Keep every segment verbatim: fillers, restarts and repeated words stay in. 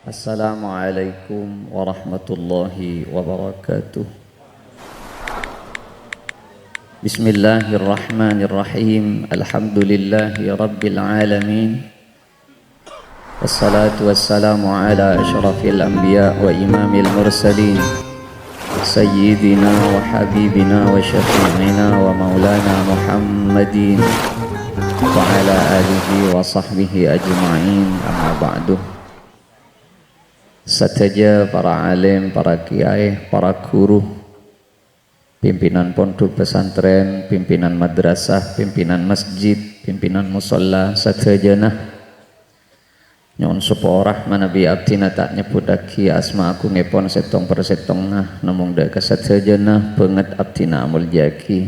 Assalamualaikum warahmatullahi wabarakatuh. Bismillahirrahmanirrahim. Alhamdulillahi rabbil alamin. Wassalatu wassalamu ala asyrafil anbiya wa imamil mursalin, sayyidina wa habibina wa syafi'ina wa maulana Muhammadin wa ala alihi wa sahbihi ajma'in, amma ba'du. Sadhâjâ para alim, para kiai, para guru, pimpinan pondhuk pesantren, pimpinan madrasah, pimpinan masjid, pimpinan musholla sadhâjâna. Nyo'on sapora manabi abdhina ta' nyebbhuttaghi asma agungngèpon sèttong per sèttongnga, namong dhâ' ka sadhâjâna bângèt abdhina amoljâ'aghi.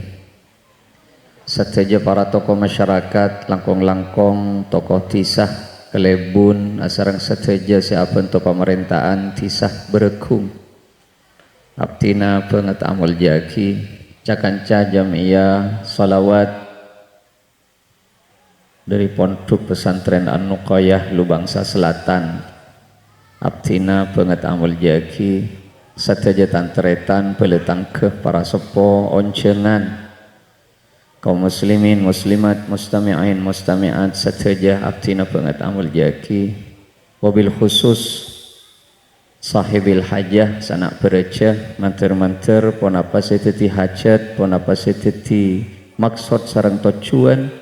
Sadhâjâ para tokoh masyarakat, langkong-langkong tokoh dhisa, kalèbun, asareng sadhâjâ sè abhânto pamarènta'an dhisa Bârâgung. Abdhina bângèt amoljâ'aghi, ca-kanca jam'iyah shalawat dhâri Pondhuk Pesantren An-Nuqayah Lubangsa Selatan. Abdhina bângèt amoljâ'aghi sadhâjâ tan-tarètan, bhâlâ tangghâ, para seppo, onjhângan. Kaum muslimin, muslimat, mustami'in, mustami'at sadhâjâ abdhina bângèt amoljâ'aghi. Wabil khusus sahibil hajah, sana' bârâjâ, mandhâr-mandhâr ponapa sè dhâddhi hajat, ponapa sè dhâddhi maksod sareng tojjhuwân,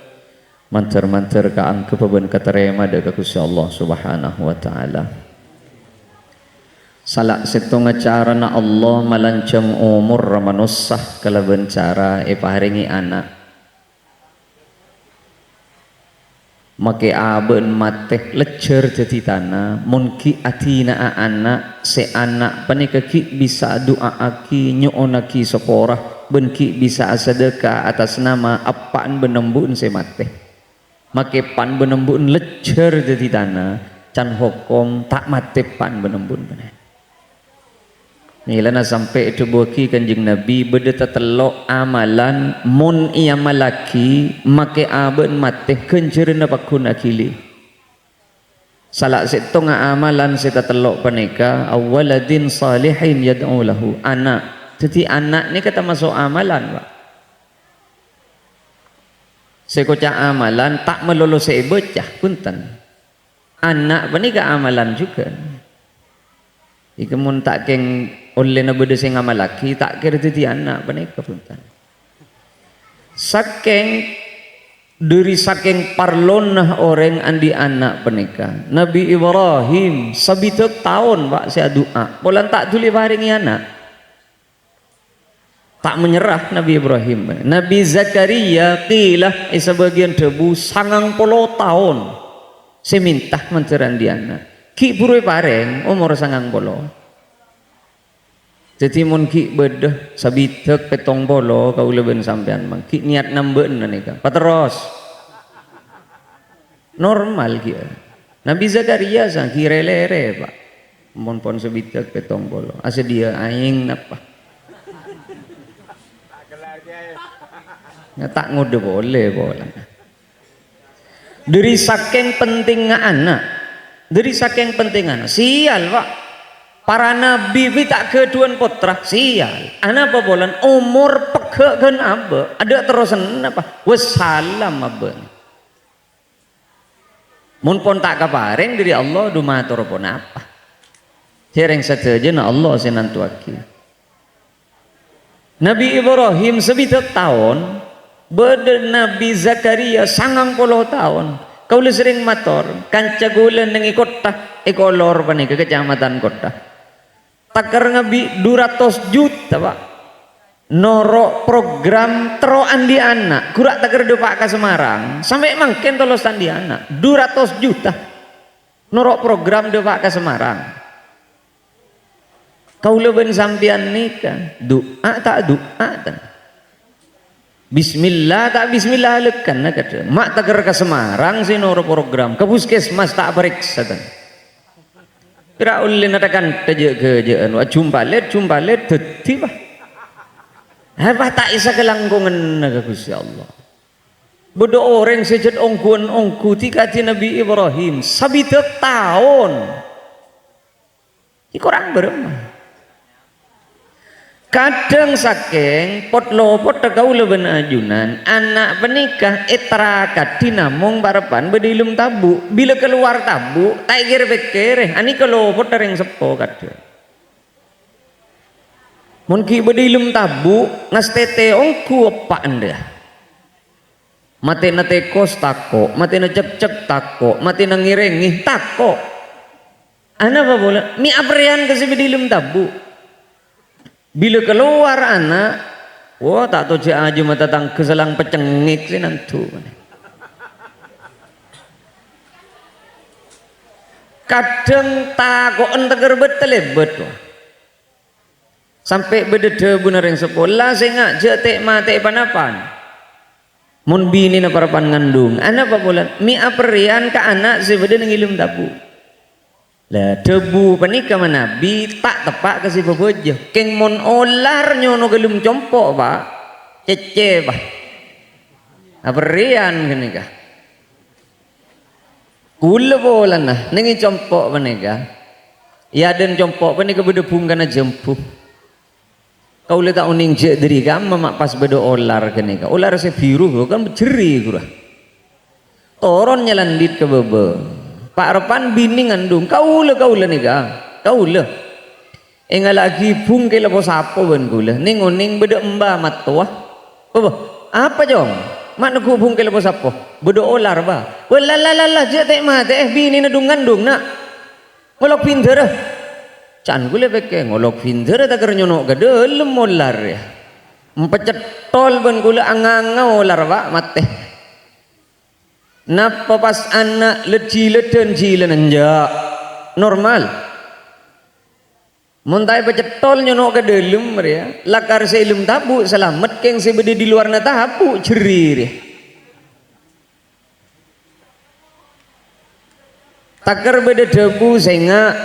mandhâr-mandhâr kaangghep bân katarèma dhâ' ka Ghustè Allah Subhanahu wa Ta'ala. Sala sèttongnga carana Allah malanjhâng omorra manossa kalabân cara èparèngè ana'. Makè abâ'na matè lejjhâr dhâddhi tana, mon ghi' adina'a ana', sè ana' panèka ghi' bisa adu'a'aghi, nyo'onnaghi sapora, bân ghi' bisa asadhâka atas nama eppa'na bân embu'na sè matè. Makè eppa'na bân embu'na lejjhâr dhâddhi tana, can hokom ta' matè eppa'na bân embu'na panèka. Mèlana sampè' èdhâbuwaghi Kanjeng Nabi, bâdâ tatello' amalan mon èamallaghi, makè abâ'na matè ghânjhârânna pagghun aghili. Sala sèttongnga amalan sè tatello' panèka, "Aw waladin shalihin yad'u lahu," ana'. Dhâddhi ana' nèka tamaso' amalan, Pak. Sè koca' amalan ta' malolo sè èbâca, bhunten. Ana' panèka amalan jhughân. Ènggi mon ta' kèng ollèna bâdâ sè ngamallaghi, ta' kèra dhâddhi ana' panèka, bhunten. Sakèng, dhâri sakèng parlona orèng andi' ana' panèka, Nabi Ibrahim sabidhâk taon, Pak, sè adu'a, polana ta' dhuli èparèngè ana'. Ta' menyerah Nabi Ibrahim. Nabi Zakaria, qila, è sabâgiyân dhâbu, sangang polo taon sè mènta mandhâr andi' ana'. Ghi' bhuru èparèng, omor sangang polo. Dhâddhi, mon ghi' bâdâ sabidhâk pèttong polo, kaulâ bân sampèyan, mang ghi' niyat nambâ'âna nèka. Paterros. Normal ghi'. Nabi Zakaria sa ghi' rè-lèrè, Pak. Mon pon sabidhâk pèttong polo. Asadhiyâ aèng napa? Ya, ta' ngodâ polè polana. Dhâri sakèng pentingnga ana'. Dhâri sakèng pentingnga ana'. Sial, Pak. Para nabi bi' ta' ghâdhuwân pottra. Sial. Anapa polana? Omor pegghâ' ghân abâ'. Adâ' terrosan napa? Wassalam abâ'. Mon pon ta' kaparèng dhâri Allah, dhu mator ponapa? Sèrèng sadhâjâna Allah sè nantowaghi. Nabi Ibrahim sabidhâk taon, bâdâ Nabi Zakaria sangang polo taon. Kaulâ serrèng mator, kanca kaulâ neng è kottha, è Kolor panèka, Kecamatan Kottha. Takerrèngnga bi' dhu ratos juta, Pak. Noro' program terro andi' ana', ghura' takerrèng dâpa' ka Semarang, sampè' mangkèn tolos andi' ana', dhu ratos juta. Noro' program dâpa' ka Semarang. Kaulâ bân sampèyan nèka, du'a ta' du'a, tan? Bismillah ta' bismillah alèkana kadhâng. Ma' takerrèng ka Semarang sè noro' program, ka puskesmas ta' parèksa, tan? Pèra' ollèna ta' kantha jâ'-ghâjâ'ân, wa, jumpalèt, jumpalèt, dhâddhi, Pak. Apa ta' èsakalangkonganna ka Ghustè Allah? Bâdâ orèng sè jhât ongghuwân ongghu dhâddhi kadhi Nabi Ibrahim, sabidhâk taon. Èkorang bârâmma? Kadhâng sakèng pot-lopotta kaulâ bân ajunan, ana' panèka èterrakadhi namong parappa'na bâdâ è dâlem tabu'. Bilâ kalowar tabu', ta' èkèr-pèkkèrè, anèka lopotta rèng seppo kadhâng. Mon ghi' bâdâ è dâlem tabu', ngastètè ongghu eppa'na, dâ. Matèna tèkos tako', matèna cekcek tako', matèna ngèrèngè tako'. Anapa polè? Mè' aperrèyan ka sè bâdâ è dâlem tabu'. Bilâ kalowar ana', wah, ta' tojjhâ' ajâ matatangghâ salang pacengngèk sè nandu. Kadhâng tako'en tèkèr bât-talèbât, wah. Sampè' bâdâ dhâbuna rèng seppo, "La sènga' jhâ' tè'-matè'è pan-apan." Mon binèna parappa'na ngandung, anapa polè? Mè' aperrèyan ka ana' sè bâdâ neng è dâlem tabu'. La, dhâbu panèka manabi ta' teppa' ka sè bhâbhâjâ. Kèng mon olar nyono ka dâlem compo', Pa', cèccè, Pa'. Aperrèyan ghânèka. Kaulâ polana neng è compo' panèka. È adâ'na compo' panèka bâdâ bhungkana jhâmbhu. Kaulâ ta' onèng jhâ' dâri kamma ma' pas bâdâ olar ghânèka. Olar sè biru, kan jherri, ghurâ. Toron nyalandhit ka bâbâ. Parappa'na binè ngandung. Kaulâ, kaulâ nèka. Kaulâ. Èngala'aghi bhungkèlla posapo bân kaulâ. Neng-onèng bâdâ emba mattowa. "Bâbâ, apa, Cong? Ma' negghu' bhungkèlla posapo?" "Bâdâ olar, Bâ." "Wah, la, la, la, la, jhâ' tè'-matè'è, binèna dhung-ngandhung, na'." Ngolok bhindhârâ. Can kaulâ pèkkèr, ngolok bhindhârâ tèkèr nyono' ka dâlem olar, yâ. Èpacèttol bân kaulâ anganga olar, Pa', matè. Napa pas ana' lè-, jilâdhân jilâna? Enjâ'. Normal. Mon ta' èpacèttol nyono' ka dâlem, rèya, lakar sè è dâlem tabu' salamet, kèng sè bâdâ è lowarra tabu' jherri, rèya. Tèkèr bâdâ dhâbu sènga',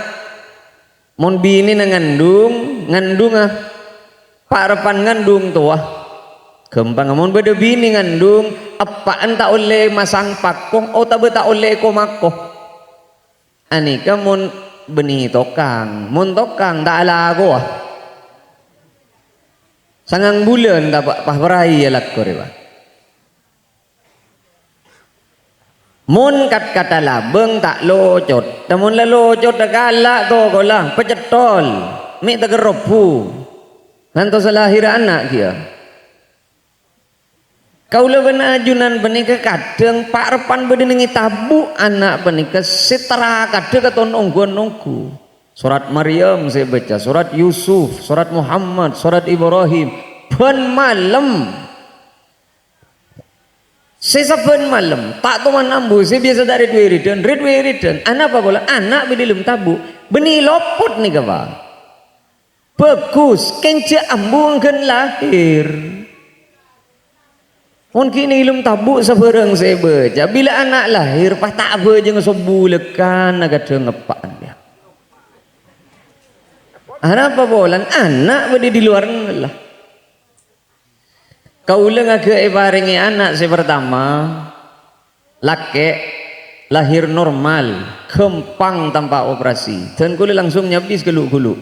mon binèna ngandhung, ngandhungnga parappa'na ngandhung towa. Ghâmpang, mon bâdâ binè ngandhung, eppa'na ta' ollè masang pako otabâ ta' ollè ko-mako. Anèka mon bânnè tokang, mon tokang ta' alakowa. Sangang bulân ta' pa-, pa-, parai alako rèya, Pa'. Mon kat-katta labâng ta' locot, mon la locot kala' tokolla, pacèttol, mè' tèkèr robbhu. Ngantos lahir ana' kèya. Kaulâ bân ajunan panèka kadhâng parappa'na bâdâ neng è tabu' ana' panèka sè tèrakadhâ katon ongghuwân ongghu. Sorat Maryam sè èbâca, sorat Yusuf, sorat Muhammad, sorat Ibrahim, bân malem. Sè sabbhân malem, ta' toman ambu sè biyasa ta' rit-wiridan, rit-wiridan. Anapa polè? Ana' bâdâ è dâlem tabu'. Bânnè lopot nèka, Pa'. Bhâghus, kèng jhâ' ambu angghân lahir. Mon ghi' neng è dâlem tabu' sabhârâng sè èbâca, bilâ ana' lahir, pas ta' abhâjâng sobulâkana kadhâng eppa'na. Anapa polana ana' bâdâ è lowarra ghellâ'. Kaulâ ngaghâ èparèngè ana' sè partama, lakè', lahir normal, ghâmpang tanpa operasi. Dân kaulâ langsung nyabis ghâlu'-ghâlu'.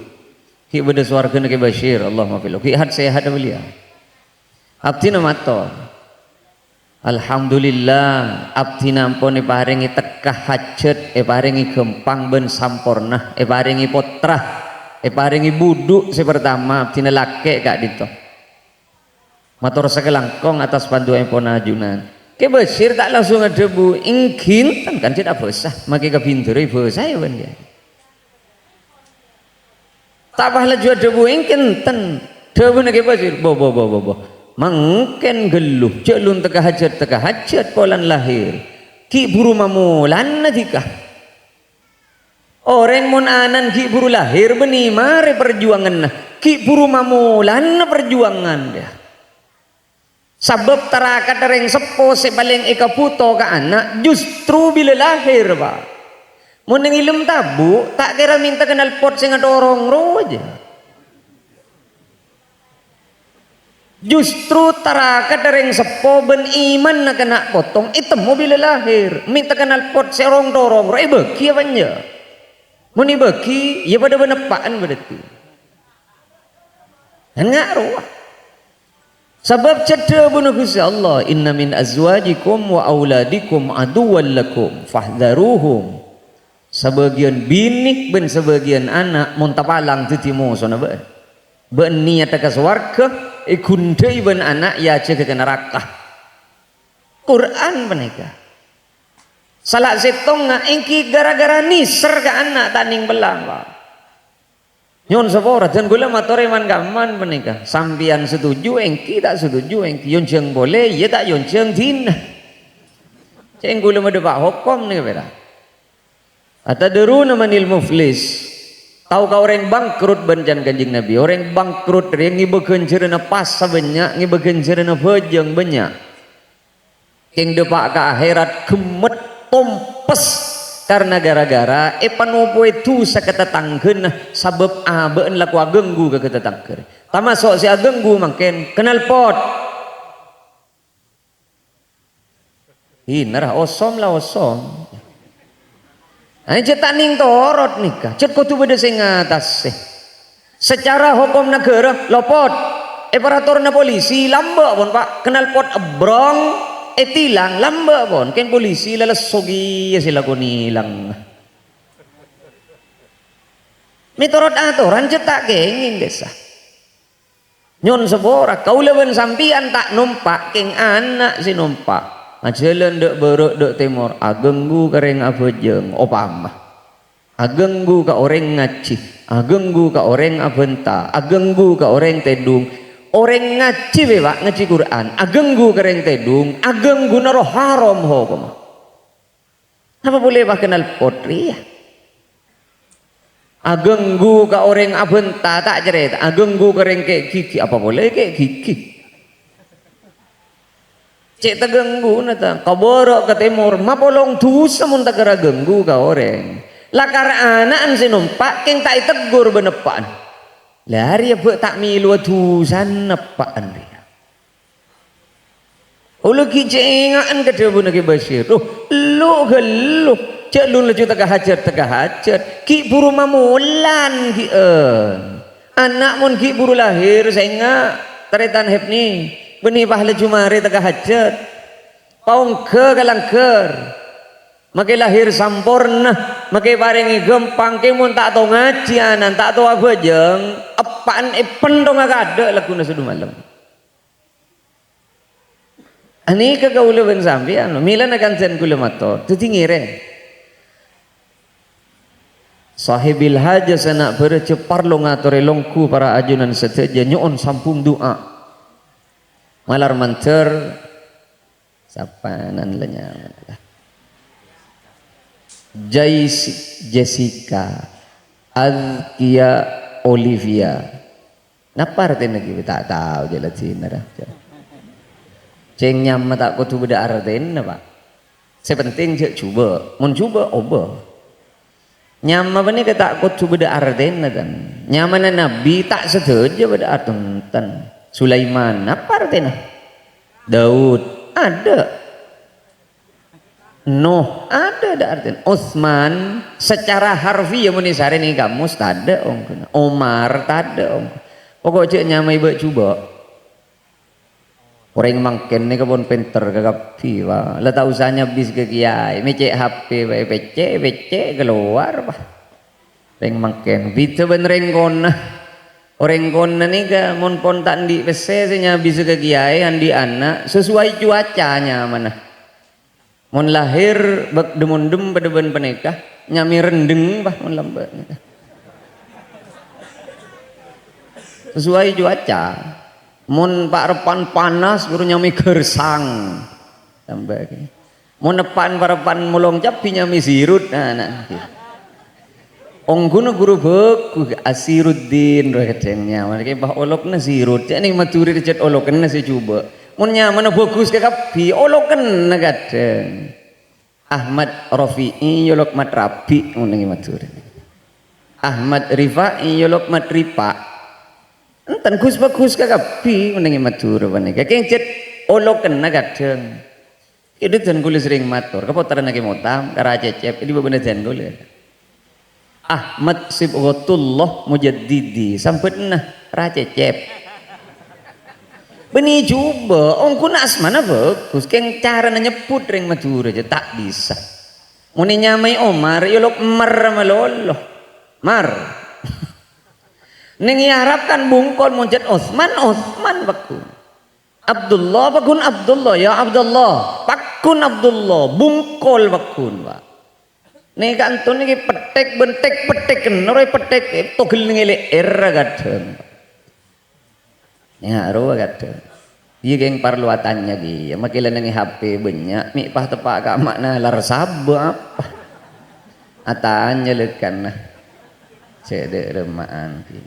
Ghi' bâdâ sowarghâna Kè Basyir, Allahumma fil-, ghi' hat-sehat beliau. Abdhina mator. Alhamdulillah, abdhina ampon èparèngè tekka hajhât, èparèngè ghâmpang bân samporna, èparèngè pottra, èparèngè budhu' sè partama, abdhina lakè' ka'dinto. Mator sakalangkong atas pandu'aèpon ajunan. Kè Basyir ta' langsung adhâbu, "Èngghi enten," kan cè' ta' bhâsa, makè kabhindhârâ bhâsa yâ bân yâ. Ta' pas laju adhâbu, "Èngghi enten." Dhâbuna Kè Basyir, "Bo, bo, bo, bo, bo. Mangkèn ghâllu, jhâ' lon tekka hajhât, tekka hajhât polana lahir. Ghi' bhuru mamolana dhika." Orèng mon ana'na ghi' bhuru lahir, bânnè marè parjuwanganna, ghi' bhuru mamolana parjuwangan, yâ. Sabâb tèrakadhâ rèng seppo sè palèng èkabhuto ka ana' justru bilâ lahir, Pa'. Mon neng è dâlem tabu', ta' kèra mènta ka knalpot sè ngatorong rowa jâ. Justru tèrakadhâ rèng seppo bân imanna kèna' potong ètemmo bilâ lahir. Mènta ka knalpot sè rong-torong rowa èbâghi apa enjâ'? Mon èbâgi, iyâ padâ bân eppa'en berarti. Kan nga' rowa. Sabâb cè' dhâbuna Ghustè Allah, "Inna min azwajikum wa auladikum aduwwan lakum, fahdharuhum." Sabâgiyân binè bân sabâgiyân ana' mon tapalang dhâddhi mosona bâ'na. Bâ'na niyaddhâ ka sowarghâ, èghundhâi bân ana' èajâgâ ka naraka. Qur'an panèka. Sala sèttongnga èngghi ghârâ-ghârâ nèser ka ana' ta' nèng pèlang, Pak. Nyo'on sapora, dân kaulâ mator è man-kamman panèka. Sampèyan setuju èngghi, ta' setuju èngghi. Yonjhâng polè, iyâ ta' yonjhâng dina. Cè' kaulâ madhâpa' hokom nèka pèra'. "Atadruna manil muflis?" Tao ka orèng bangkrut bân can Kanjeng Nabi. Orèng bangkrut rèya ngibâ ghânjhârânna pasa bânnya', ngibâ ghânjhârânna bhâjâng bânnya'. Kèng dâpa' ka akhèrat ghemmet tompes karna ghârâ-ghârâ èpanopowè dhusa ka tatangghâna sabâb abâ'na lako agângghu ka tatangghâ. Tamaso' sè agângghu mangkèn knalpot. Hènèra, osom la osom. Ayo, jhâ' ta' nèng torot nèka, jhâ' kodhu bâdâ sè ngatasè. Sacara hokom naghârâ, lopot. È paratoranna polisi, lambâ' pon, Pak. Knalpot èbbrong, ètilang, lambâ' pon. Kèng polisi la lesso kèya sè lakon èlang. Mètorot atoran, jhâ' ta' kèngèng, dessa. Nyo'on sapora, kaulâ bân sampèyan ta' nompa', kèng ana' sè nompa'. Ajhâlân dâ' bârâ' dâ' tèmor, agângghu ka rèng abhâjâng, opama. Agângghu ka orèng ngajhi, agângghu ka orèng abhânta, agângghu ka orèng tèdung. Orèng ngajhi bhâi, Pak, ngajhi Qur'an, agângghu ka rèng tèdung, agângghu noro' haram hokomma. Apa polè, Pak, knalpot rèya? Agângghu ka orèng abhânta, ta' carèta. Agângghu ka rèng kè' ghighi, apa polè kè' ghighi? Cè' tagângguna ta', ka bârâ' ka tèmor, mapolong dhusa mon ta' kèra gângghu ka orèng. Lakar ana'na sè nompa' kèng ta' ètegghur bân eppa'na. La arèya bâ' ta' mèlowa dhusana eppa'na rèya. Olo ghi' cè' ènga'an ka dhâbuna Kè Basyir. Duh, ellu ghâllu. Jhâ' lu laju teka hajat, teka hajat. Ghi' buru mamolan ghi'ân. Ana' mon ghi' buru lahir, sènga', tarètan Hepni. Bânnè pas laju marè teka hajat. Paongghâ ka langghâr. Makè lahir samporna, makè parèngè ghâmpang, kè mon ta' tao ngajhi ana'na, ta' tao abhâjâng, eppa'na èpenthonga kaadâ' lagghuna sè du malem. Anèka kaulâ bân sampèyan, mèlana kandhân kaulâ mator, dhâddhi ngèrèng. Sahibil hajah sana' bârâjâ parlo ngatorè longghu para ajunan sadhâjâ nyo'on sambung du'a. Malar mandhâr, sapanan la nyamana. Jais-, Jessica, Azkia, Olivia. Napa artèna ghi' ta' tao jhâ' la dinna ra. Cèng nyama ta' kodhu bâdâ artèna, Pak. Sè penting jhâ' jhubâ'. Mon jhubâ', obâ. Nyama panèka ta' kodhu bâdâ artèna, tan. Nyamana nabbhi ta' sadhâjâ bâdâ artèna, tan. Sulaiman, napa artèna? Daud, adâ'. Nuh, adâ' dâ' artèna. Utsman, secara harfiah mon èsarèna è kamus, tadâ' ongghuna. Omar, tadâ' ongghuna. Pokok jhâ' nyamaè bâ' jhubâ'. Orèng mangkèn nèka pon pènter kakabbhi, Pak. La ta' osa nyabis ka kiyaè, mècè' H P bhâi, pècè', pècè', kalowar, Pak. Rèng mangkèn, bhidhâ bân rèng kona. Orèng kona nèka mon pon ta' andi' pèssè sè nyabis ka kiyaè, andi' ana', sesuai cuaca nyamana. Mon lahir bâk dhem-ondhem padâ bân panèka, nyamaè rendheng, Pak, mon lambâ' nèka. Sesuai cuaca. Mon pa'-reppa'an panas, buru nyamaè ghersang. Lambâ' ghi. Mon eppa'an pa'-reppa'an molong cabbhi nyamaè sirut, nah, nah. Ongghuna ghuru bhâghus, Asiruddin, rowa kadhâng nyamana. Kèng pas olokna Sirut. Ca'na Madhurâ rèya cè' olokna sè jhubâ'. Mon nyamana bhâghus kakabbhi, olokna kadhâng. Ahmad Rafi'i, yolok Mat Rabi', ngono ngghi Madhurâ. Ahmad Rifa'i, yolok Mat Ripa'. Enten ghus-bhâghus kakabbhi, ngono ngghi Madhurâ panèka. Kèng cè' olokna kadhâng. Kèdhâ dân kaulâ serrèng mator, ka pottrana Kè Motam, ka Ra Cecep, è dhi' bâbâna dân kaulâ. Ahmad Sibghatullah Mujaddidi, sambhâtna Ra Cecep. Bânnè jhubâ', ongghuna asmana bhâghus, kèng carana nyebbhut rèng Madhurâ jhâ' ta' bisa. Mon ènyamaè Omar, èolok Mar malolo. Mar. Neng è Arab kan bungkol, mon jhât Osman, Osman pagghun. Abdullah pagghun Abdullah, ya Abdullah. Pagghun Abdullah, bungkol pagghun, Pak. Nèka ènto nèka pètèk, bân tèk, pètèk, ènoro pètèk, togel nèng è lè'èrra kadhâng. Ya, rowa kadhâng. Iyâ, kèng parlo atanya, ghi. Ya, makè la nèng H P bânnya', mè' pas teppa' ka amma'na lar sabâ apa? Atanya lèkana. Cè' dâ' remma'an, ghi.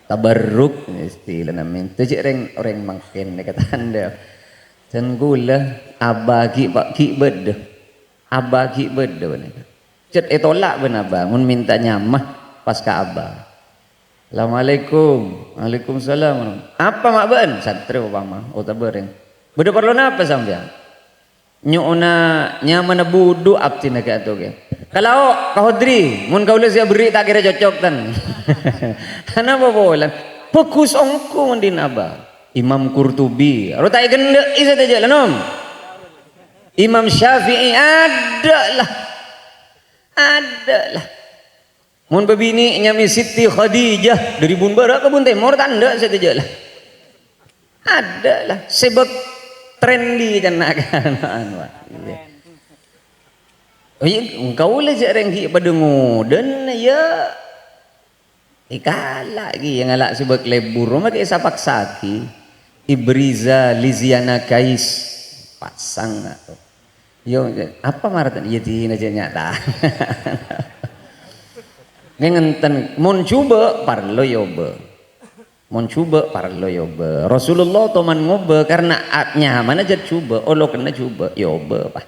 Tabarruk, istilana mènta cè' rèng, orèng mangkèn nèka tandhâ. Dân kaulâ, abâ ghi', Pak, ghi' bâdâ. Abâ ghi' bâdâ panèka. Cè' ètolak bân abâ, mon mènta nyama pas ka abâ. "Assalamualaikum." "Waalaikumsalam." "Apa ma' bâ'ân?" Santrè opama, otabâ rèng. "Bâdâ parlo napa sampèyan?" "Nyo'ona nyamana budhu abdhina ghi' ato ghi." "Ka lao', ka Hodri, mon kaulâ sè aberri' ta' kèra cocok, tan." "Anapa polana?" "Bhâghus ongghu mon dhin abâ." Imam Qurtubi, aro ta' èghendhe'i sadhâjâ la, nom? Imam Syafi'i, adâ' la. Adâ' la. Mon bâbinè' nyamaè Siti Khadijah, dâri bun bârâ' ka bun tèmor, ta' endâ' sadhâjâ la. Adâ' la. Sè bâk trendy ca'na kan. Anu, Pak. Iyâ. Oh, iyâ, kaulâ jhâ' rèng ghi' padâ ngodâna, yâ. Èkala' ghi, yâ, ngala' sè bâk lebur, makè èsapaksa'aghi. Ibriza Liziana Kais. Pasang, nah, to. Yo, apa martèna? Iyâ, dina jhâ' nyata. Ngèngènten, mon jhubâ', parlo èobâ. Mon jhubâ', parlo èobâ. Rasulullah toman ngobâ karna a-, nyamana jhât jhubâ', olokanna jhubâ', èobâ, Pak.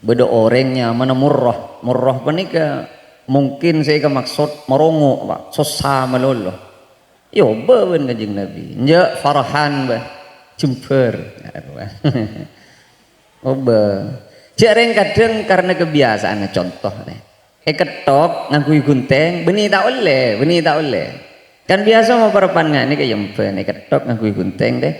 Bâdâ orèng nyamana Murrah. Murrah panèka mungkin sè èkamaksod marongo', Pak. Sossa malolo. Èobâ bân Kanjeng Nabi. Enjâ' Farhan, bâh. Jembhâr. Obâ. Jhâ' rèng kadhâng karna kebiasaanna, conto, nè. Èkettok ngangghuy ghunthèng, bânnè ta' ollè, bânnè ta' ollè. Kan biasa maparèpan nganè kèyembhân, èkettok ngangghuy ghunthèng, deh.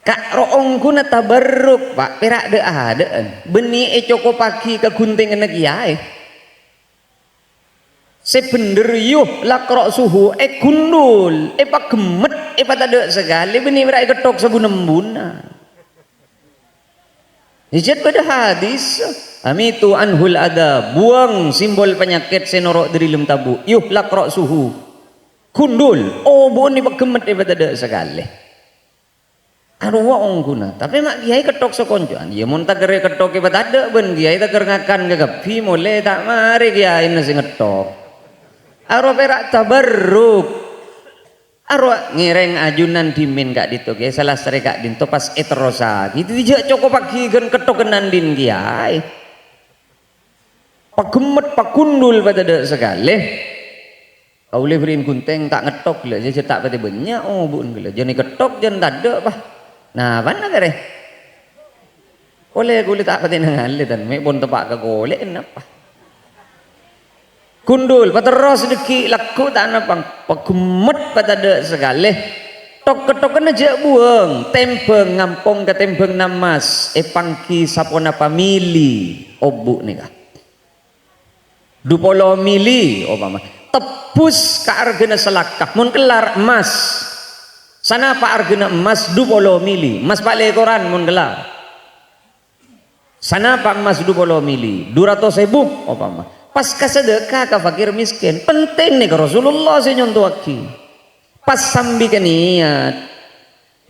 Ka' ro-, ongghuna tabarruk, Pak, pèra' dâ'-adâ'ân. Bânnè ècokopaghi ka ghunthènganna kèyaè. Sè bhendher, yughlaq ra'suhu, ègundhul, èpaghemmet, èpatadâ' sakalè, bânnè pèra' èkettok sabun-embuna. Jhât bâdâ hadis, "Amitu anhul adza," buwâng simbol panyakèt sè noro' dâri lem tabu', "yughlaq ra'suhu." Gundhul, obu'en èpaghemmet èpatadâ' sakalè. Arowa ongghuna, tapè ma' kèyaè kettok sakonco'an. Iyâ, mon taghâr èkettok èpatadâ' bân kèyaè taghâr ngakan kakabbhi, molè ta' marè kèyaèna sè ngettok. Arowa pèra' tabarruk. Arowa ngèrèng ajunan dhimèn ka'dinto kèyaè, salastarè ka'dinto pas èterrosaghi. Dhâddhi jhâ' cokopaghi ghân kettoghân andi'en kèyaè. Paghemmet, pagundhul patadâ' sakalè. Kaulâ bâri'in ghunthèng ta' ngettok ghellâ', jhâ' ta' patè bânnya' obu'en ghellâ'. Jhân èkettok, jhân tadâ', Pak. Napana karè? Ollè kaulâ ta' patè nangalè, tan. Mè' pon teppa' ka kolè'en napa? Gundhul, paterros dhâggi' lagghu' ta' napang, paghemmet patadâ' sakalè. Tok-kettokanna jhâ' buwâng, tèmbhâng ngampong ka tèmbhângnga emmas, èpangghi saponapa mili obu' nèka. Du polo mili, opama. Tebbhus ka arghâna salaka, mon kellar emmas. Sanapa arghâna emmas? Du polo mili. Emmas pa' lèkoran, mon kellar. Sanapa emmas du polo mili? Du ratos èbu, opama. Pas kasadâka ka fakir miskin. Penting nèka Rasulullah sè nyontowaghi. Pas sambi ka niyat.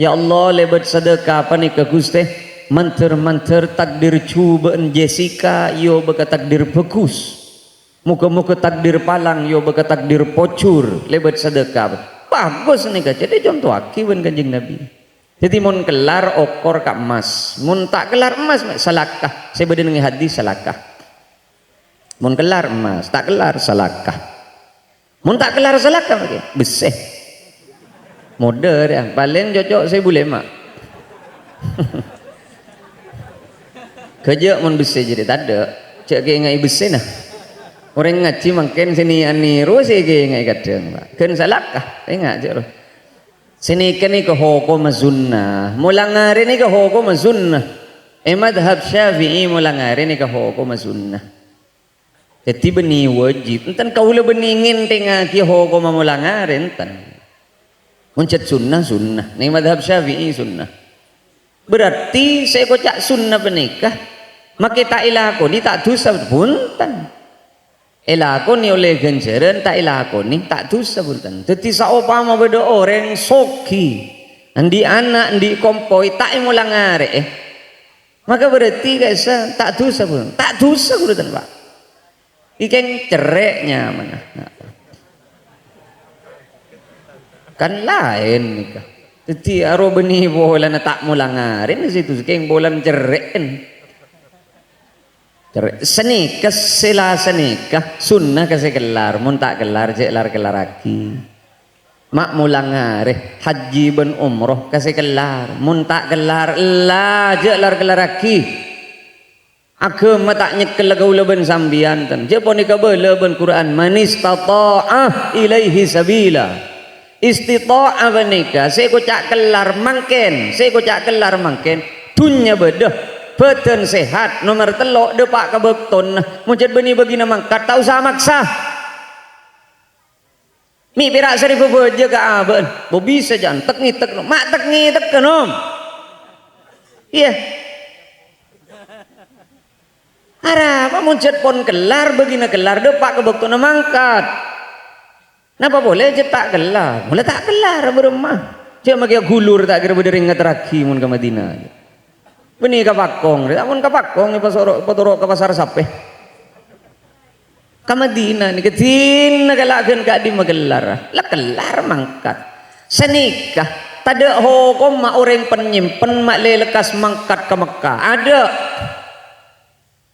Ya Allah, lèbât sadâka panèka, Ghustè, mandhâr-mandhâr takdir jhubâ'en Jessica èobâ ka takdir bhâghus. Moghâ-moghâ takdir palang èobâ ka takdir pojhur lèbât sadâka. Bhâghus nèka, jhâddhi ècontowaghi bân Kanjeng Nabi. Dhâddhi mon kellar okor ka emmas. Mon ta' kellar emmas, salaka. Sè bâdâ neng hadis salaka. Mon kellar emmas, ta' kellar salaka. Mon ta' kellar salaka, makè bessè. Modâr, yâ, palèng cocok sèbu lèma'. Ghâjâ' mon bessè jârèya tadâ', jhâ' kèngè'è bessèna. Orèng ngajhi mangkèn sè niya-, nèro sè èkènga'è kadhâng, Pak. Ghân salaka, enga' jâ' ro. Sè nèka nèka hokomma sunnah. Molang arè nèka hokomma sunnah. È madhab Syafi'i molang arè nèka hokomma sunnah. Dhâddhi bânnè wajib. Enten kaulâ bânnè ngènthèngngaghi hokomma molang arè, enten. Mon jhât sunnah, sunnah. Neng madhab Syafi'i sunnah. Berarti sè èkoca' sunnah panèka, makè ta' èlakonè, ta' dhusa, bhunten. Èlakonè ollè ghânjhârân, ta' èlakonè, ta' dhusa, bhunten. Dhâddhi saompama bâdâ orèng soghi, andi' ana', andi' kompoy, ta' èmolang arè'è, maka berarti ka'issa ta' dhusa, bhunten. Ta' dhusa, bhunten, Pak. Èkèng cerrè' nyamana. Kan laèn nèka. Dhâddhi aro bânnè polana ta' molang arèna sèttong, èkèng polana cerrè'en. Cerrè'. Sanèka sè la sanèka, sunnah ka sè kellar, mon ta' kellar, jhâ' lar-kellarraghi. Ma' molang arè, hajji bân umroh ka sè kellar, mon ta' kellar, ella jhâ' lar-kellarraghi. Aghâma ta' nyekkella kaulâ bân sampèyan, tan. Jhâ' ponèka bâlâ bân Qur'an, "Manistata'a ilaihi sabila." Istita'a panèka sè èkoca' kellar mangkèn, sè èkoca' kellar mangkèn, dhunnya bâdâ, bhâdhân sehat, nomer tello', dâpa' ka bâktona. Mon jhât bânnè bâgina mangkat, ta' osa maksa. Mè' pèra' sarèbu bâjâ ka abâ'na. Bo bisa jhân tek-ngètek, no. Ma' tek-ngètek, no. Iyâ. Arapa mon jhât pon kellar, bâgina kellar, dâpa' ka bâktona mangkat. Napa polè jhât ta' kellar? Mola ta' kellar, bârâmma. Jhâ' makè ghulur, ta' kèra bâdâ rèng ngaterraghi mon ka Madinah. Bânnè ka Pakong, rè. Ampon ka Pakong, èpasoro-, èpatoro' ka pasar sapè. Ka Madinah nèka dinna kala' ghân ka'dimma kellar. La kellar mangkat. Sanèka, tadâ' hokomma orèng panyèmpen ma'lè lekkas mangkat ka Mekkah. Adâ'.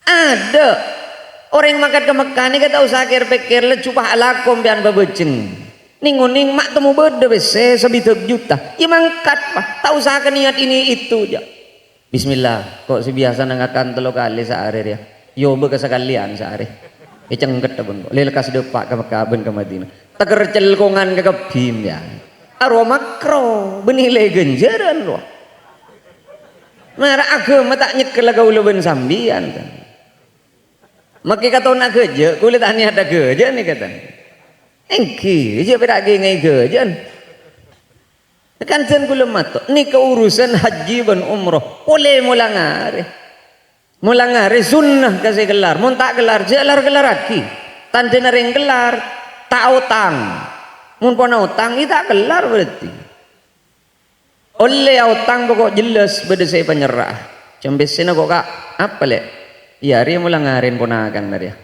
Adâ'. Orèng mangkat ka Mekkah nèka ta' osa kèr-pèkkèr, lajhu pas alako sampèyan pabhâjheng. Nèng-onèng ma' temmo bâdâ pèssè sabidhâk juta. Iyâ mangkat, Pak. Ta' osa ka niyat ini itu, jhâ'. Bismillah, ko' sè biyasana ngakan tello kalè saarè rèya. Yobâ ka sakalèyan saarè. Ècengket, bân, ko'. Lè lekkas dâpa' ka Mekkah bân ka Madinah. Tèkèr cèlkongan ka kebbhi, yâ. Arowa makro, bânnè lè ghânjhârân, rowa. Mara aghâma ta' nyekkella kaulâ bân sampèyan, tan. Makè katona ghâjâ', kaulâ ta' niyat aghâjâ' nèka, tan. Èngghi, jhâ' pèra' kèngè'è ghâjâ'ân. Kan jhân kaulâ mator, nèka urusan hajji bân umroh, polè molang arè. Molang arè sunnah ka sè kellar, mon ta' kellar, jhâ' lar-kellarraghi. Tandhâna rèng kellar, ta' aotang. Mon pon aotang, iyâ ta' kellar berarti. Ollè aotang poko' jellas bâdâ sè èpanyerra'a. Jhâ' pèssèna ko', Ka', apa, Lè'? Iyâ, arèya molang arèna ponakanna rèya.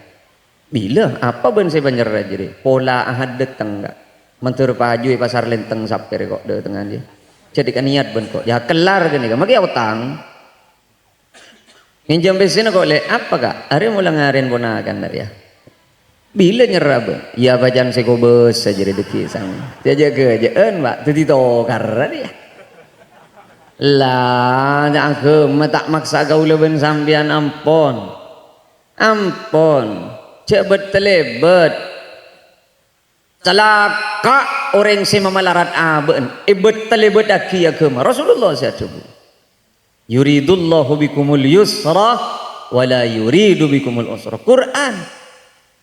Bilâ, apa bân sè èpanyerra jârèya? Pola Ahad dâteng, Ka'. Mandhâr paju è Pasar Lenteng sapè rè ko' dâtengnga jârèya. Jadi kaniyat bân ko', yâ kellar ghânèka, makè aotang. Ngènjhâm pèssèna ko', Lè', apa, Ka'? Arèya molang arèna ponakanna rèya. Bilâ nyerra, bân? Yâ, bâjâna sè kobâsa jârèya dâgghi' sang. Jâ-, jâ-, ghâjâ'ân, Pak. Dhâddhi tokarra rèya. La, ta' aghâma ta' maksa kaulâ bân sampèyan, ampon. Ampon. Jhâ' bât-talèbât. Calaka' orèng sè mamalarat abâ'na, èbât-talèbâttaghi aghâma. Rasulullah sè adhâbu, "Yuridullahu bikumul yusra wa la yuridu bikumul usra." Qur'an.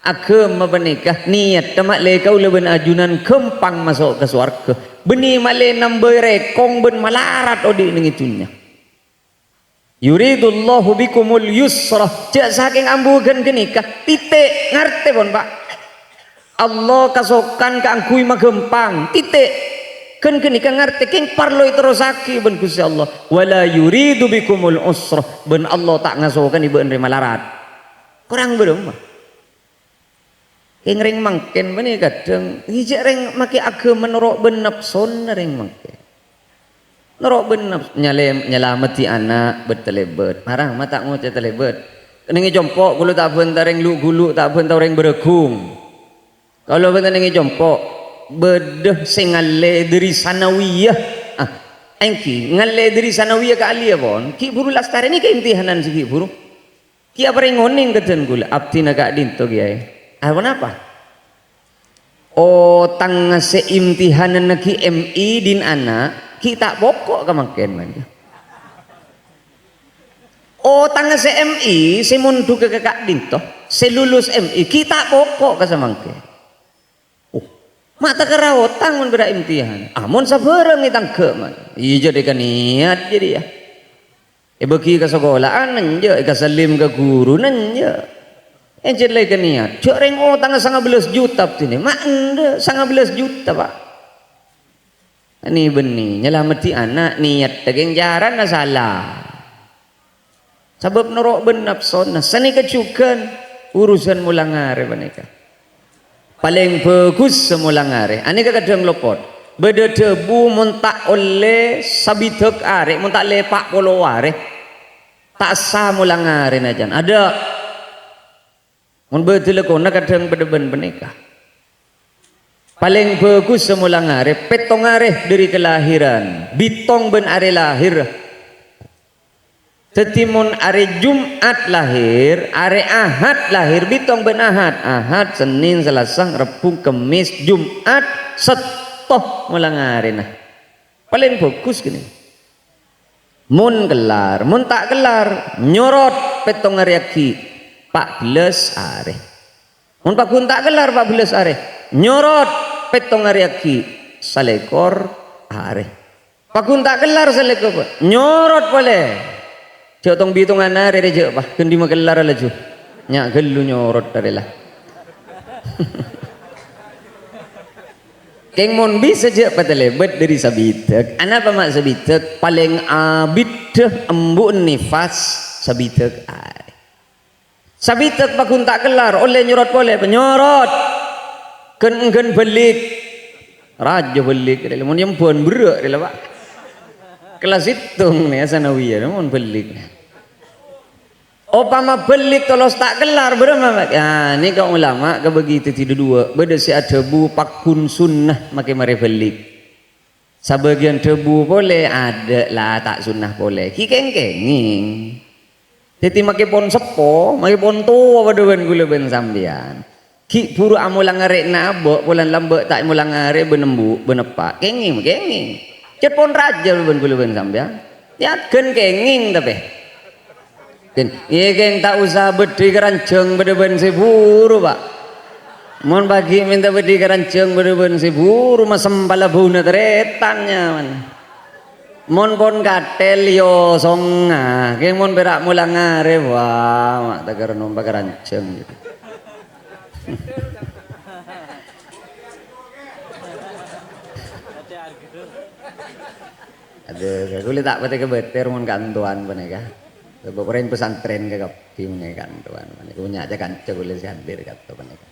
Aghâma panèka niyatta ma'lè kaulâ bân ajunan ghâmpang maso' ka sowarghâ, bânnè ma'lè nambâi rèkong bân malarat odi' neng è dhunnya. "Yuridullahu bikumul yusra." Jhâ' sakèng ambu ghân ghânèka, titik. Ngartè, pon, Pak? Allah kasokan kaangghuy maghâmpang, titik. Ghân ghânèka ngartè, kèng parlo èterrossaghi bân Ghustè Allah. "Wa la yuridu bikumul usra." Bân Allah ta' ngasokanè bâ'na rè malarat. Korang bârâmma? Kèng rèng mangkèn panè kadhâng, ngèjhâ' rèng makè aghâma noro' bân napsona rèng mangkèn. Noro' bân naps-, nyalem-, nyalameddhi ana' bât-talèbât. Mara, ma' ta' ngoca' talèbât. Neng è compo', kaulâ ta' bhânta rèng lu'-ghulu', ta' bhânta orèng bârâghung. Kaulâ bhânta neng è compo', bâdâ sè ngallè dâri sanawiyah. Ah, èngghi, ngallè dâri sanawiyah ka aliyah pon, ghi' bhuru lastarè nèka imtihanan sè ghi' bhuru. Kèya parèng onèng ka dân kaulâ, abdhina ka'dinto, Kèyaè. Arapa napa? Otangnga sè imtihanannaghi M I dhin ana', ghi' ta' poko' ka mangkèn, man. Otangnga sè M I, sè mondhughâ ka ka'dinto, sè lulus M I, ghi' ta' poko' ka samangkèn. Oh, ma' ta' kèra otang mon bâdâ imtihan. Amon sabhârâng ètangghâ', man. Iyâ, jadi ka niat jadi, ya. Èbâgi ka sakola'an, enjâ'. Èkasallim ka ghuruna, enjâ'. Ènjâ' la èkaniat. Jhâ' rèng otangnga sanga bellâs juta abdhina. Ma' endâ', sanga bellâs juta, Pak. Nè-bânnè, nyalameddhi ana', niyatta kèng carana sala. Sabâb noro' bân napsona. Sanèka jhughân urusan molang arè panèka. Palèng bhâghus molang arè. Anèka kadhâng lopot. Bâdâ dhâbu mon ta' ollè sabidhâk arè, mon ta' lèpa' polo arè, ta' essa molang arèna, can. Adâ'. Mon bâdâ lakona kadhâng padâ bân panèka. Palèng bhâghus molang arè, pèttong arè dâri kalahiran, bitong bân arè lahir. Dhâddhi, mon arè Jum'at lahir, arè Ahad lahir, bitong bân Ahad. Ahad, Sennèn, Salasa, Rebbhu, Kemmès, Jum'at, sèttong molang arèna. Palèng bhâghus kènè. Mon kellar, mon ta' kellar, nyorot pèttong arè aghi', pa' bellâs arè. Mon paggun ta' kellar pa' bellâs arè, nyorot pèttong arè aghi', salèkor arè. Paggun ta' kellar salèkor, nyorot polè. Jhâ' tong-bitongan arè rè, jhâ', Pa', ghân dhimma kellar laju. Nya' ghâllu nyorot arè la. Kèng mon bisa jhâ' patalèbât dâri sabidhâk. Anapa ma' sabidhâk? Palèng abiddhâ embu'na nifas sabidhâk arè. Sabidhâk paggun ta' kellar, ollè nyorot polè, nyorot. Ghân-, ghân bâlik. Rajâ bâlik, rè, mon nyembhân berrâ', rè, la, Pa'. Kellas sèttong nè, sanawiyah, mon bâlik. Opama bâlik tolos ta' kellar, bârâmma, Pa'? Yâ, nèka ulama kabâgi dhâddhi duduwâ'. Bâdâ sè adhâbu paggun sunnah makè marè bâlik. Sabâgiyân dhâbu polè, adâ' la ta' sunnah polè. Ghi' kèng-kèngèng. Dhâddhi makè pon seppo, makè pon towa padâ bân kaulâ bân sampèyan. Ghi' bhuru amolang arèna abâ', polana lambâ' ta' èmolang arè bân embu', bân eppa'. Kèngèng, kèngèng. Cè' pon rajâ bân kaulâ bân sampèyan. Yâ, ghân kèngèng tapè. Din, iyâ kèng ta' osa bâddhi karanjhâng padâ bân sè buru, Pa'. Mon paghi' mènta bâddhi karanjhâng padâ bân sè buru, masem pala bâuna tarètan nyaman. Mon pon kathèl, yâ, songa. Kèng mon pèra' molang arè, wah, ma' ta' kèra nompa karanjhâng. Adhu, kaulâ ta' patè kabâtèr mon kantowan panèka. Sabâb orèng pesantren kakabbhi mon kantowan panèka. Bânnya' ca-kanca kaulâ sè hadir ka'dinto panèka.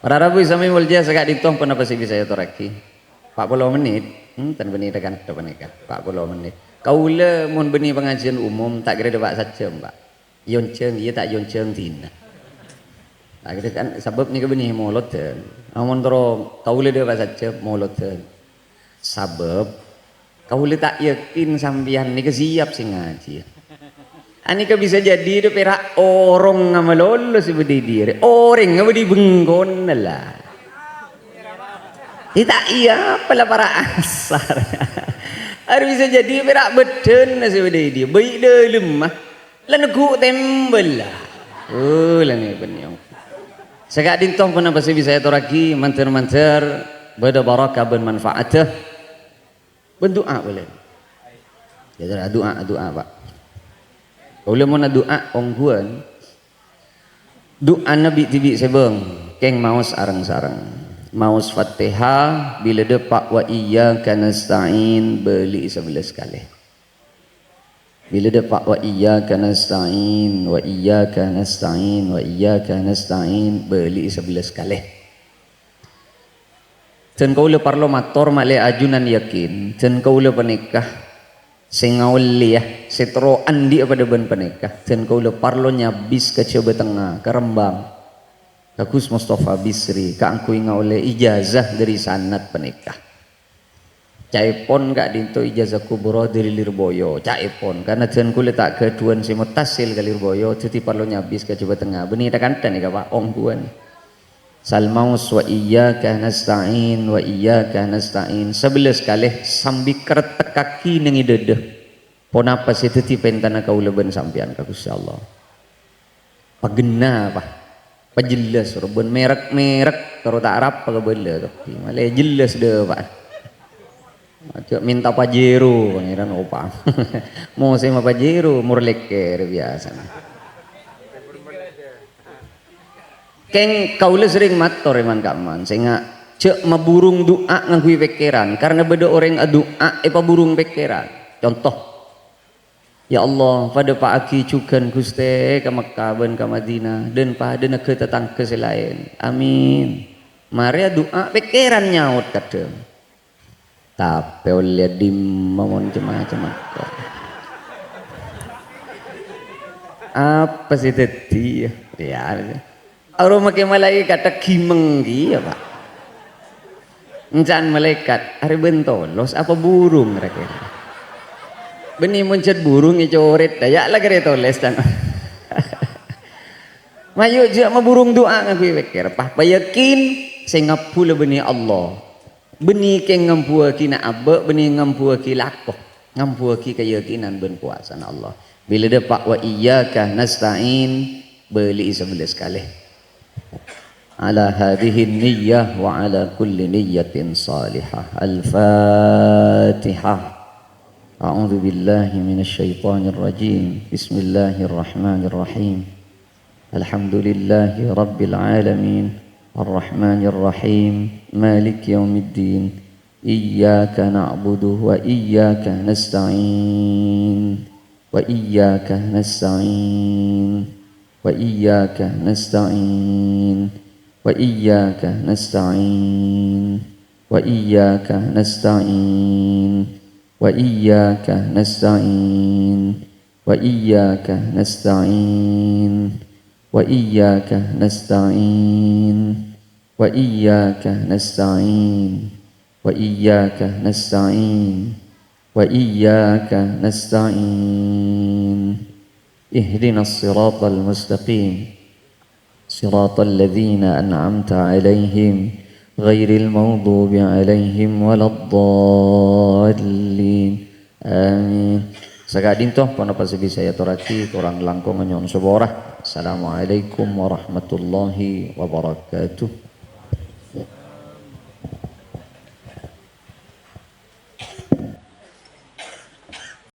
Para rabu sami molja, saka'dinto ponapa sè bisa èyatorraghi? Pa' polo mennit, hmm, ten bânnè ka'dinto panèka. Pa' polo mennit. Kaulâ mon bânnè pangajiân umum, ta' kèra dâpa' sajjhâm, Pa'. Yonjhâng, iyâ ta' yonjhâng dinah. Nah, gitu kan, sabâb nèka bânnè molodhân. Amon terro kaulâ dâpa' sajjhâm, molodhân. Sabâb kaulâ ta' yakin sampèyan nèka siap sè ngajhi. Anèka bisa jadi dâ' pèra' orèngnga malolo sè bâdâ è diyâ rè. Orèngnga bâdâ è bengkona la. È ta' iyâ apa la para' asar. Arè bisa jadi pèra' bâddhâna sè bâdâ è diyâ. Bâi' dâlemma. La neggu' tèmbâl la. Oh, la ngèbân yong. Saka'dinto ponapa sè bisa èyatorraghi, mandhâr-mandhâr bâdâ barokah bân manfaatta. Bân du'a polè. Ya, du'a, du'a, Pa'. Kaulâ mon adu'a ongghuwân. Du'ana bi'-dhibi' sè bâng, kèng maos areng-sareng. Maos Fatihah, bilâ dâpa' wa iyyaka nasta'in, bâli'i sabellâs kalè. Bilâ dâpa' wa iyyaka nasta'in, wa iyyaka nasta'in, wa iyyaka nasta'in, bâli'i sabellâs kalè. Dân kaulâ parlo mator ma'lè ajunan yakin, dân kaulâ panèka sè ngaollè, yâ, sè terro andi'â padâ bân panèka, dân kaulâ parlo nyabis ka Jhâbâ Tengnga, ka Rembang, ka Gus Mustafa Bisri, kaangghuy ngaollè ijazah dâri sanad panèka. Ca'èpon ka'dinto ijazah kubra dâri Lirboyo, ca'èpon, karna dân kaulâ ta' ghâdhuwân sè muttasil ka Lirboyo, dhâddhi parlo nyabis ka Jhâbâ Tengnga. Bânnè tha-kantha nèka, Pa', ongghuwân. Salmaus, "Wa iyyaka nasta'in, wa iyyaka nasta'in." Sabellâs kalè sambi karettekkaghi neng è dâdâ. Ponapa sè dhâddhi pèntana kaulâ bân sampèyan ka Ghustè Allah? Paghenna, Pa'. Pajellâs, bân merek-merek, karo ta' arapa kabâlâ, kabbhi. Malè jellâs, dâ', Pa'. Ajâ' mènta Pajero, Pangèran, opa. Mosèmma Pajero, mor lèkèr biyasana. Kèng kaulâ serrèng mator, è man-ka'emman, sènga' jâ' maburung du'a ngangghuy pèkkèran, karna bâdâ orèng adu'a èpaburung pèkkèran. Conto, "Ya Allah, padâpa'aghi jhughân, Ghustè, ka Mekkah bân ka Madinah, dan padâna ghâ-tatangghâ sè laèn. Amin." Marè adu'a, pèkkèran nyaot kadhâng. Tapè ollè dimma mon cem-macem makkè. Apa sè dhâddhi, ya? Ya. Aromake malaèkat ta' ghimeng kèya, Pa'. Encan malaèkat, "Arè bân tolos apa burung, ra-kèra?" Bânnè mon jhât burung ècorèt, dâ' ya' la karè tolès, can. Mayu jâ' maburung du'a ngangghuy pèkkèr, Pa'. Payakin sè ngabbhulâ bânnè Allah. Bânnè kèng ngambuwâghina abâ', bânnè ngambuwâghi lako, ngambuwâghi kayakinan bân kobâsana Allah. Bilâ dâpa' "Wa iyyaka nasta'in", bâli'i sabellâs kalè. "Ala hadhihi niyyah wa ala kulli niyyatin salihah." Al-Fatihah. A'udzu billahi minasy syaithanir rajim. Bismillahirrahmanirrahim. Alhamdulillahi rabbil alamin. Arrahmanirrahim. Maliki yaumiddin. Iyyaka na'budu wa iyyaka nasta'in. Wa iyyaka nasta'in. Wa iyyaka nasta'in. Wa iyyaka nasta'in. Wa iyyaka nasta'in. Wa iyyaka nasta'in. Wa iyyaka nasta'in. Wa iyyaka nasta'in. Wa iyyaka nasta'in. Wa iyyaka nasta'in. Wa iyyaka nasta'in. Ihdinas siratal mustaqim. Siratal ladzina an'amta 'alaihim, ghairil maghdubi 'alaihim waladdallin. Amin. Saka'dinto ponapa sè bisa èyatorraghi, korang langkong nyo'on sapora. Assalamualaikum warahmatullahi wabarakatuh.